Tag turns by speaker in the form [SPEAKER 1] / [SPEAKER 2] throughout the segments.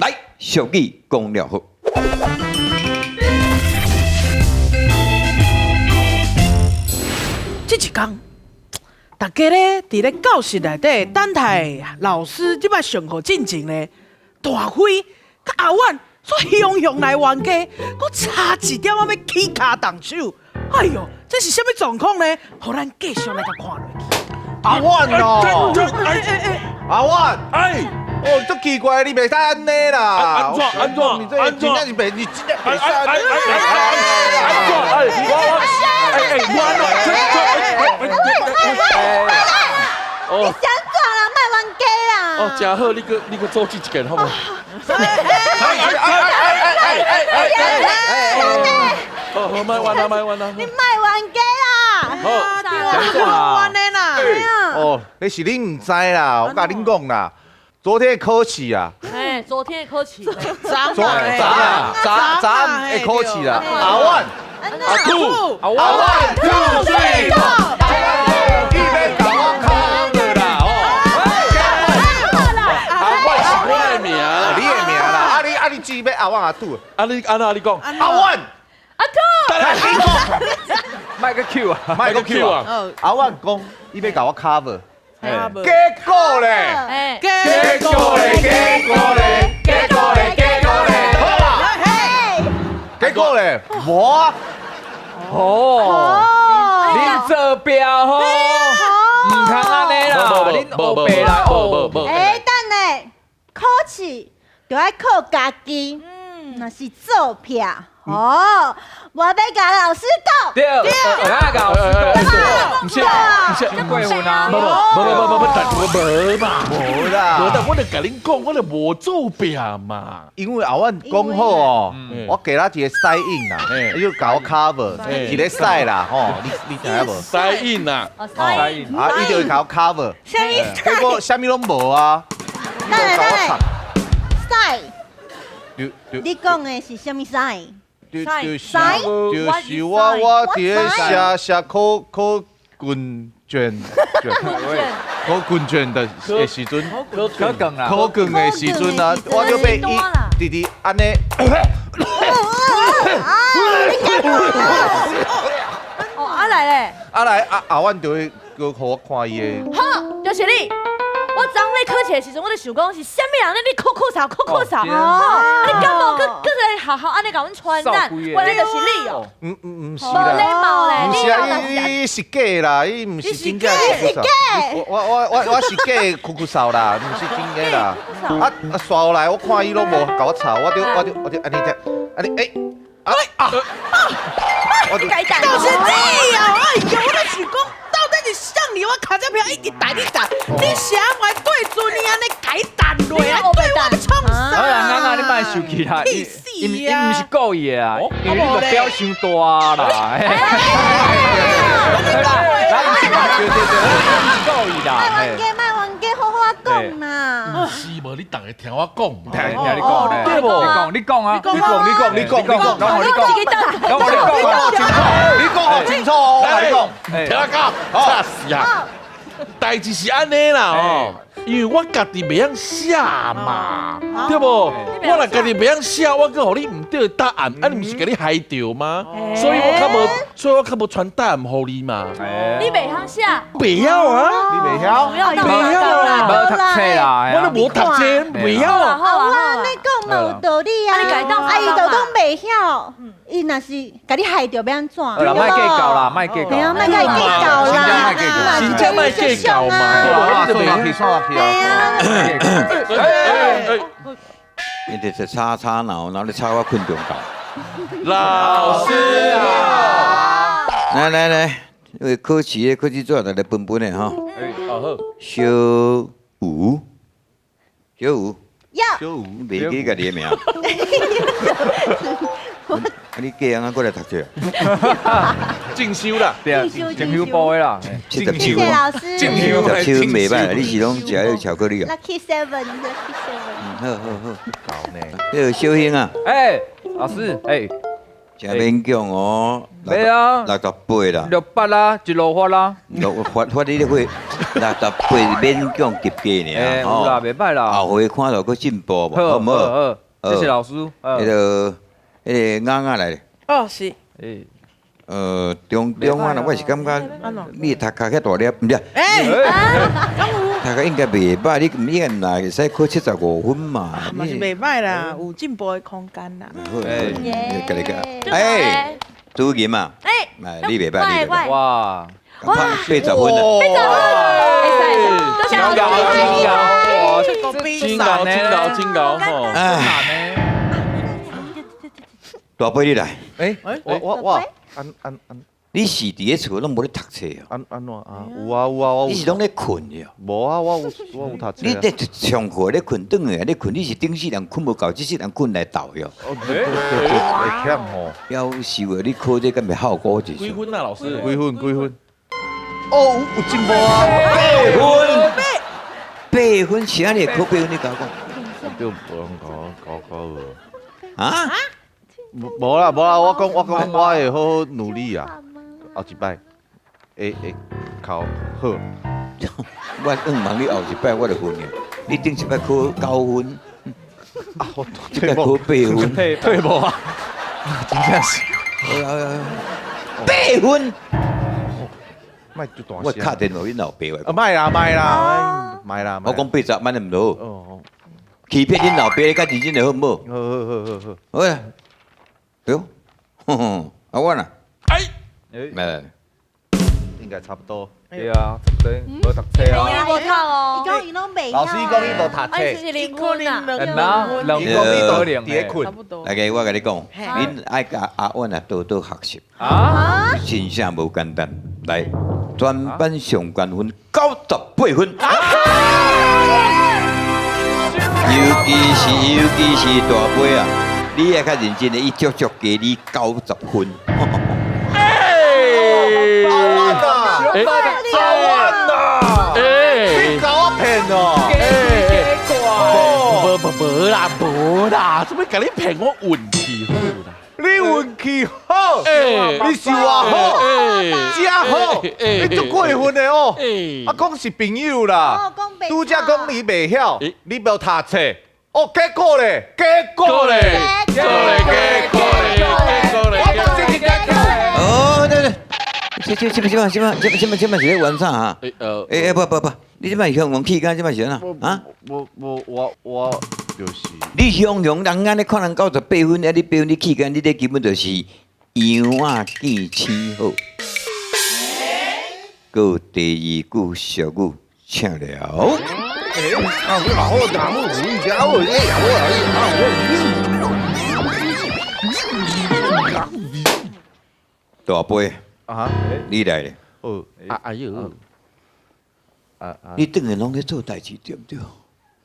[SPEAKER 1] 來，俗語講了好。
[SPEAKER 2] 這一工，大家咧佇咧教室內底等待老師這擺上課進前咧，大輝佮阿婉煞雄雄來冤家，閣差一點仔欲起跤動手。哎喲，這是啥物狀況呢？予咱繼續來共看落去。
[SPEAKER 3] 阿婉哦，阿婉，
[SPEAKER 4] 哎，
[SPEAKER 3] 哦，足奇怪，你袂使按呢啦。
[SPEAKER 4] 按怎按怎？
[SPEAKER 3] 你這真正是袂，你真正袂使。
[SPEAKER 4] 按怎？哎，我我，哎哎，我我，
[SPEAKER 5] 你想怎啦？莫冤家啦！
[SPEAKER 4] 哦，真好，你閣你閣組織一件好無？
[SPEAKER 3] 哎哎哎哎哎哎哎！
[SPEAKER 4] 哦，好，莫冤啦，莫冤啦！
[SPEAKER 5] 你莫冤家啦！
[SPEAKER 4] 好，
[SPEAKER 2] 對啊，冤的啦！
[SPEAKER 3] 哦，那是恁毋知啦，我共恁講啦，昨天考試啊，
[SPEAKER 6] 哎，昨天的考試，
[SPEAKER 2] 昨
[SPEAKER 3] 昨啊，昨昨的考試啦，阿婉，
[SPEAKER 4] 阿兔，
[SPEAKER 3] 阿婉，two three four，伊欲共我 cover 啦，哦，
[SPEAKER 4] 阿婉是我的名，
[SPEAKER 3] 你的名啦，啊你啊你只欲阿婉阿兔，
[SPEAKER 4] 啊你按怎你講？
[SPEAKER 3] 阿婉，
[SPEAKER 6] 阿兔，
[SPEAKER 3] 你講，
[SPEAKER 1] 莫閣 Q 啊，
[SPEAKER 3] 莫閣 Q 啊，阿婉講伊欲共我 cover。結果咧，
[SPEAKER 6] 哎，
[SPEAKER 2] 結
[SPEAKER 3] 果咧，結果咧，結果咧，結果咧，好啦，結果咧，無啊，
[SPEAKER 7] 哦，恁做標吼，毋通按呢啦，恁烏白來
[SPEAKER 4] 無無無。
[SPEAKER 5] 哎，等下，考試就愛靠家己，若是作弊，哦，我欲共老師講。
[SPEAKER 7] 對，對，我共老師講。
[SPEAKER 4] 毋是，毋是，
[SPEAKER 7] 過分啊！
[SPEAKER 4] 無無無無無無，但我無嘛，
[SPEAKER 3] 無啦，
[SPEAKER 4] 無，但我就共恁講，我就無作弊嘛。
[SPEAKER 3] 因為阿婉講好哦，我給他一個指引啦，伊就共我 cover 一個使啦，吼，你你知影無？
[SPEAKER 4] 指引啦，
[SPEAKER 6] 指引，
[SPEAKER 3] 啊，伊就會共我 cover，
[SPEAKER 5] 啥物
[SPEAKER 3] 結果啥物攏無啊。
[SPEAKER 5] 等下等下，使，你講的是啥物使？
[SPEAKER 3] 就是就是我我佇咧寫寫考考卷卷考卷卷的的時陣，
[SPEAKER 7] 考卷啦，
[SPEAKER 3] 考卷的時陣啊，我就被伊直直按呢。
[SPEAKER 6] 哦，啊來咧，
[SPEAKER 3] 啊來啊阿婉就會閣予我看伊的。
[SPEAKER 6] 好，就是你。我昨昏咧考試的時陣，我就想講是啥物人咧？你哭哭嗽，哭哭嗽，吼！你敢無閣閣來學校按呢共阮傳染？原來就是你哦！
[SPEAKER 3] 毋毋毋是
[SPEAKER 6] 無禮貌咧！
[SPEAKER 3] 毋是啊，伊是假啦，伊毋是真正哭哭嗽。我我我我是假哭哭嗽啦，毋是真的啦。啊啊，煞落來我看伊攏無共我吵，我就我就我就按呢這，按呢欸啊啊！我就
[SPEAKER 2] 就是你哦！哎呦，我就想講。到底是啥人？我尻脊闢一直帶你彈，你啥會對陣你按呢共伊彈落來？對我欲創啥？
[SPEAKER 7] 好啦，安娜，你莫生氣啦，伊伊毋是故意的啊，因為你目標傷大啦。對對對，毋是故意啦。
[SPEAKER 5] 莫冤家，莫冤家，好好仔講啦。
[SPEAKER 4] 毋是無，你逐个聽我講，
[SPEAKER 7] 聽聽你講，對無？你講，你講啊！
[SPEAKER 3] 你講，你講，你講，你講，
[SPEAKER 7] 你講，你講，
[SPEAKER 3] 你講清楚，你講好清楚哦，我共你講，
[SPEAKER 4] 聽我講，嚇死啊！代誌是按呢啦哦，因為我家己袂曉寫嘛，對無？我若家己袂曉寫，我閣予你毋對的答案，啊，你毋是共你害著嗎？所以我較無，所以我較無傳答案予你嘛。
[SPEAKER 6] 你袂曉寫？
[SPEAKER 4] 袂曉啊！
[SPEAKER 3] 你袂曉？
[SPEAKER 6] 袂曉
[SPEAKER 7] 啦，無讀冊啦，
[SPEAKER 4] 我都無讀冊，袂曉。
[SPEAKER 5] 啊，我按呢講嘛有道理啊，啊，伊就講袂曉，伊若是共你害著欲按怎？
[SPEAKER 7] 好啦，莫計較啦，莫計較。
[SPEAKER 5] 對啊，莫共伊計較啦，
[SPEAKER 4] 真正莫計較嘛。
[SPEAKER 3] 算落去，算落去啊！
[SPEAKER 1] 你就是吵吵鬧鬧，你吵我睏中覺。
[SPEAKER 4] 老師啊！
[SPEAKER 1] 來來來，因為考試的考試紙來分分的吼。
[SPEAKER 4] 好。
[SPEAKER 1] 小吳，小吳，
[SPEAKER 3] 小吳，
[SPEAKER 1] 你袂記家己的名？啊！你嫁人啊，過來讀冊？
[SPEAKER 4] 進修啦，
[SPEAKER 7] 對啊，進修部的啦。
[SPEAKER 1] 七十
[SPEAKER 5] 謝謝老師。
[SPEAKER 1] 進修，七十七袂歹，你是攏食彼个巧克力啊
[SPEAKER 5] ？Lucky seven，Lucky seven。
[SPEAKER 1] 嗯，好好好。
[SPEAKER 3] 搞呢。
[SPEAKER 1] 彼个小興啊。
[SPEAKER 7] 欸，老師，欸，
[SPEAKER 1] 真勉強哦。
[SPEAKER 7] 袂啊
[SPEAKER 1] 68啦，68
[SPEAKER 7] 啦，一路發啦。
[SPEAKER 1] 六發發你咧會68勉強及格爾。
[SPEAKER 7] 有啦，袂歹啦。
[SPEAKER 1] 後回看到閣進步無？好毋好？
[SPEAKER 7] 好，謝謝老師。
[SPEAKER 1] 彼個雅雅來。
[SPEAKER 2] 哦，是。
[SPEAKER 1] 中中啊，我是感覺你讀較遐大粒，毋對。讀較應該袂歹，你應該若會使考75分嘛。
[SPEAKER 2] 嘛是袂歹啦，有進步的空間啦。
[SPEAKER 1] 好，家己個。哎，主任啊，哎，你袂歹，你袂歹。
[SPEAKER 7] 哇，80
[SPEAKER 1] 分啊！
[SPEAKER 6] 80分，會使，多謝老師。
[SPEAKER 4] 真高，真高，真高，吼！
[SPEAKER 1] 哎，大伯你來。
[SPEAKER 3] 哎，我。按按按，
[SPEAKER 1] 你是佇咧厝攏無咧讀冊哦？
[SPEAKER 3] 按按怎啊？有啊有啊，我
[SPEAKER 1] 你是攏咧睏的哦？
[SPEAKER 3] 無啊，我有讀冊。
[SPEAKER 1] 你咧上課咧睏，轉來咧睏，你是頂世人睏無夠，這世人睏來鬥喲。
[SPEAKER 3] 對對對，會徛吼。
[SPEAKER 1] 夭壽啊！你考這敢袂效果一
[SPEAKER 4] 幾分啊，老師？
[SPEAKER 3] 幾分？幾分？哦，有進步啊！
[SPEAKER 1] 八分，8分是按呢會考8分？你共我講。
[SPEAKER 3] 對，無人搞搞搞無。
[SPEAKER 1] 啊？
[SPEAKER 3] 無啦無啦，我講我會好好努力啊，後一擺會考好。
[SPEAKER 1] 我向望你後一擺我就分了，你頂一擺考9分，
[SPEAKER 3] 啊，我
[SPEAKER 1] 這擺考8分，
[SPEAKER 3] 退步啊！真正是。
[SPEAKER 1] 8分。
[SPEAKER 3] 莫就大聲。
[SPEAKER 1] 我敲電話恁老爸話。
[SPEAKER 3] 啊，莫啦莫啦莫啦！
[SPEAKER 1] 我講80萬毋好。欺騙恁老爸，你較認真的好毋好？
[SPEAKER 3] 好好好好好。
[SPEAKER 1] 好啊。對，阿我呢？
[SPEAKER 4] 哎，
[SPEAKER 1] 來，
[SPEAKER 3] 應該差不多。
[SPEAKER 7] 對啊，差不多，無讀冊啊。
[SPEAKER 6] 無讀哦。
[SPEAKER 5] 伊講伊攏袂曉。
[SPEAKER 3] 老師講伊無讀冊。
[SPEAKER 6] 哎，是零分啊。
[SPEAKER 7] 兩
[SPEAKER 3] 伊講你都佇咧睏。
[SPEAKER 2] 差不多。
[SPEAKER 1] 來個，我共你講，恁愛共阿婉啊多多學習。
[SPEAKER 7] 啊？
[SPEAKER 1] 真正無簡單。來，全班上懸分98分。尤其是大伯啊。你也較認真的，伊足足加你90分。
[SPEAKER 4] 哎，
[SPEAKER 3] 阿婉啊，阿婉啊，
[SPEAKER 4] 哎，
[SPEAKER 3] 你共我騙哦！
[SPEAKER 4] 哎，無啦無啦，做咩共你騙我運氣好啦？
[SPEAKER 3] 你運氣好，你是偌好，真好，你足過分的哦！啊，講是朋友啦，拄才講你袂曉，你無讀冊。哦，結果咧，結果咧，
[SPEAKER 4] 結果咧，結果咧，結果咧，結果咧。
[SPEAKER 1] 哦，對對，這這是咧玩啥啊？欸不不不，你這擺雄雄氣干，這擺是按怎？啊？
[SPEAKER 3] 我就是。
[SPEAKER 1] 你雄雄人按呢看人98分，啊你8分你氣干，你這根本就是羊仔見青好。閣有第二句俗語，請了。大伯
[SPEAKER 3] 啊，
[SPEAKER 1] 你來咧。
[SPEAKER 3] 哦，
[SPEAKER 4] 哎呦，
[SPEAKER 1] 你轉來攏咧做代誌對毋對？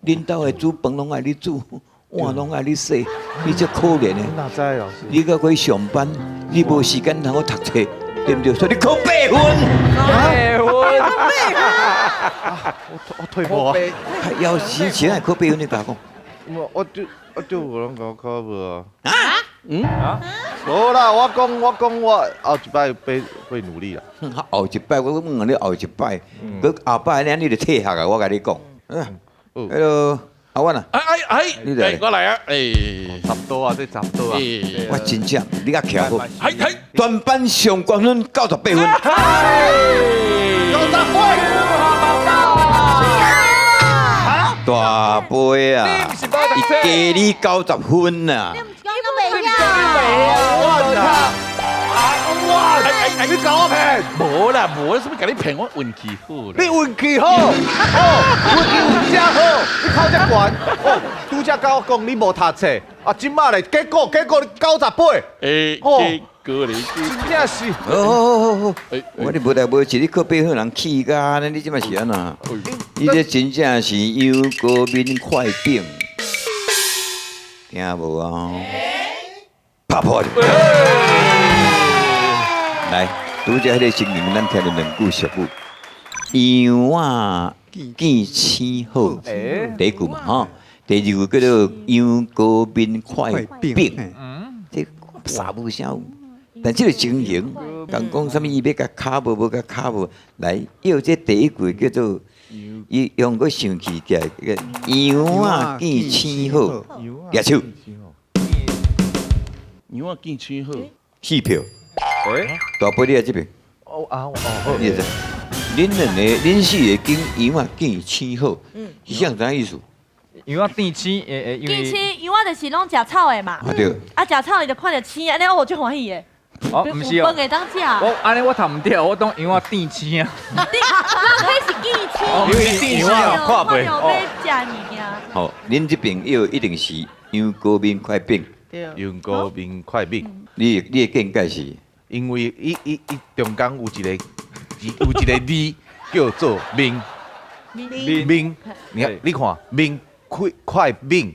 [SPEAKER 1] 恁兜的煮飯攏愛你煮，碗攏愛你洗，你足可憐的。
[SPEAKER 3] 哪知老師？
[SPEAKER 1] 你閣去上班，你無時間通好讀冊，對毋對？所以你考8分。
[SPEAKER 7] 8分。
[SPEAKER 3] 我退步啊！
[SPEAKER 1] 要死，錢會考8分？你共我講。
[SPEAKER 3] 我就無人共我考無啊。
[SPEAKER 1] 啊？
[SPEAKER 4] 嗯啊？
[SPEAKER 3] 無啦，我講我後一擺會努力啦。
[SPEAKER 1] 後一擺我問你後一擺，閣後擺呢你就退學啊！我共你講。嗯。彼個阿婉啊。
[SPEAKER 4] 哎哎哎！我來啊！哎，
[SPEAKER 3] 差不多啊，這差不多啊。
[SPEAKER 1] 我真正，你較徛好。
[SPEAKER 4] 係係。
[SPEAKER 1] 全班上懸分98分。
[SPEAKER 3] 98分。
[SPEAKER 1] 大伯啊，伊加你90分啊！
[SPEAKER 5] 你毋是講伊攏袂曉？
[SPEAKER 3] 阿婉啊，你共我騙？
[SPEAKER 4] 無啦無啦，啥物共你騙？我運氣好。
[SPEAKER 3] 你運氣好，哦，運氣有遮好，你考遮懸，哦，拄才共我講你無讀冊，啊，這擺咧，結果你98。
[SPEAKER 4] 欸，結果咧，
[SPEAKER 3] 真正是。
[SPEAKER 1] 好好好好，我你無代無誌，你考8分人氣甲，你這擺是按怎？你這真正是羊羔面塊餅，聽無啊？拍破！來，拄才彼個情形，咱聽著兩句俗語：羊仔見青好，第一句嘛吼。第二句叫做羊羔面塊餅。這圾無啥有。但這个情形，共講啥物伊欲共跤無無共跤無，來要這第一句叫做伊用閣生氣起來，個羊仔見青好，舉手。
[SPEAKER 4] 羊仔見青好，
[SPEAKER 1] 四票。大伯你來這邊。
[SPEAKER 3] 哦啊哦好。
[SPEAKER 1] 你來。恁兩个，恁四个講羊仔見青好，是啥啥意思？
[SPEAKER 7] 羊仔見青，會因為
[SPEAKER 6] 見青，羊仔就是攏食草的嘛。
[SPEAKER 1] 啊對。
[SPEAKER 6] 啊，食草伊就看著青，按呢我足歡喜的。
[SPEAKER 7] 哦，毋是哦。
[SPEAKER 6] 飯會當食。
[SPEAKER 7] 我按呢我讀毋著，我當羊仔見青啊。
[SPEAKER 6] 你，人彼是見青。
[SPEAKER 7] 因為見青
[SPEAKER 6] 看袂。看著欲食物件。
[SPEAKER 1] 好，恁這邊藥一定是羊羔面塊餅。
[SPEAKER 2] 對。
[SPEAKER 3] 羊羔面塊餅。
[SPEAKER 1] 你的見解是？
[SPEAKER 3] 因為伊伊伊中間有一個字叫做面。面。你看，你看面塊塊餅，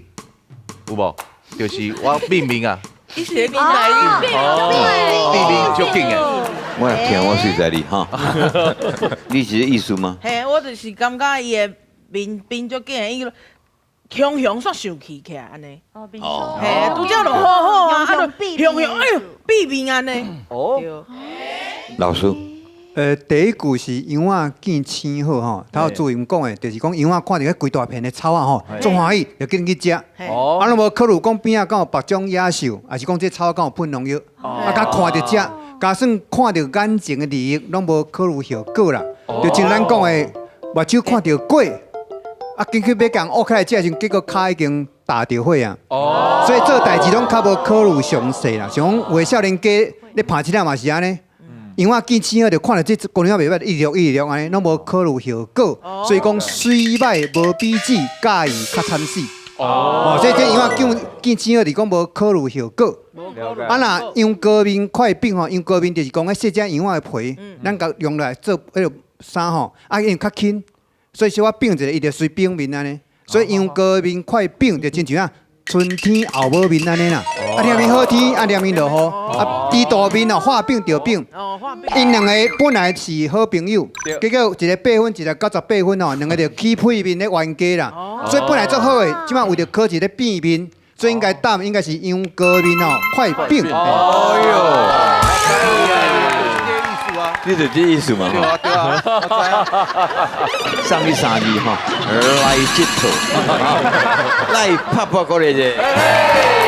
[SPEAKER 3] 有無？就是我變面啊。
[SPEAKER 2] 伊是咧講台語，
[SPEAKER 3] 變面足緊的。
[SPEAKER 1] 我若聽我隨在你哈。你是這意思嗎？
[SPEAKER 2] 嘿，我就是感覺伊的面變足緊的，伊雄雄煞生氣起來按呢。
[SPEAKER 1] 哦。
[SPEAKER 2] 嘿，拄才就好好啊，啊就雄雄，哎喲，變面按呢。
[SPEAKER 7] 哦。
[SPEAKER 1] 老師。
[SPEAKER 8] 第一句是羊仔見青好吼，頭主任講的，就是講羊仔看著彼規大片的草仔吼，足歡喜，就緊去食。啊，攏無考慮講邊仔敢有別種野獸，抑是講這草敢有噴農藥，啊，共看著食，加算看著眼前的利益，攏無考慮後果啦。就像咱講的，目睭看著果，啊，緊去欲共挖起來食的時陣，結果跤已經踏著火啊。所以做代誌攏較無考慮詳細啦。像講有的少年家咧拍這仔嘛是按呢。羊仔見青好，就看著這姑娘袂歹，一直一直按呢，攏無考慮後果，所以講水歹無比水，佮意較慘死。哦，所以這羊仔見見青好，是講無考慮後果。啊，若羊羔面塊餅吼，羊羔面就是講彼細隻羊仔的皮，咱共用來做彼个衫吼，啊，因為較輕，所以小可反一下，伊就隨反面按呢。所以羊羔面塊餅就親像啊，春天後母面按呢啦，啊連面好天，啊連面落雨，啊豬肚面哦，話反著反。𪜶兩個本來是好朋友，結果一個八分，一個98分哦，兩個就起屁面咧冤家啦。所以本來足好的，這擺為著考試咧變面，所以應該答案應該是羊羔面哦，塊餅。
[SPEAKER 1] 哎喲，你就這意思嘛？
[SPEAKER 3] 對啊對啊，我知啊。
[SPEAKER 1] 送你三字吼，來這套，來拍破過來者。